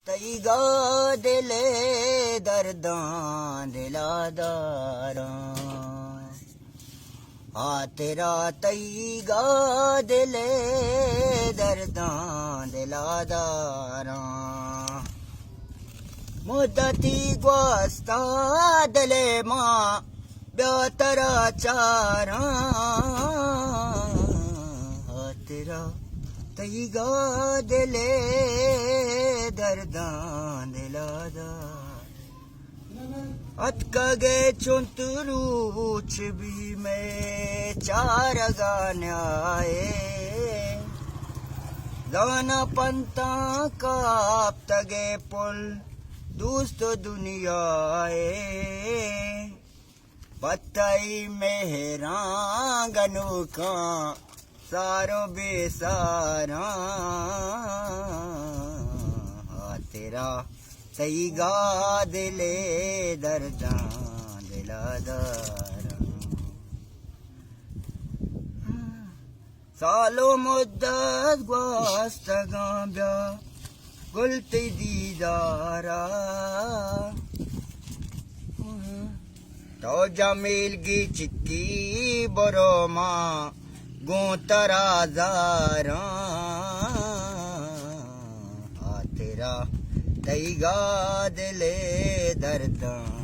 تئیگا دل ءِ درداں دل ءَ داراں، ہاترا تئیگا دل ءِ درداں دل ءَ داراں۔ مدتی گوستا دل ءِ ما بیا ترا چاراں، ہاترا تئیگا دل ءِ درداں دل ءَ داراں۔ اتکگ ئے چنت روچ بی مئے چارگا نیائے، زاناں پنتاں کاپتگ ئے پل دوست دنیا ءِ۔ پہ تئی مہراں گنوکاں سار و بے ساراں، ہاترا تئیگا دل ءِ درداں دل ءَ داراں۔ سال و مدت گوستگاں بیا گل تئی دیدارا، تو جمیل گی چکی برو ما گوں ترا زاراں، ہاترا تئیگا دل ءِ درداں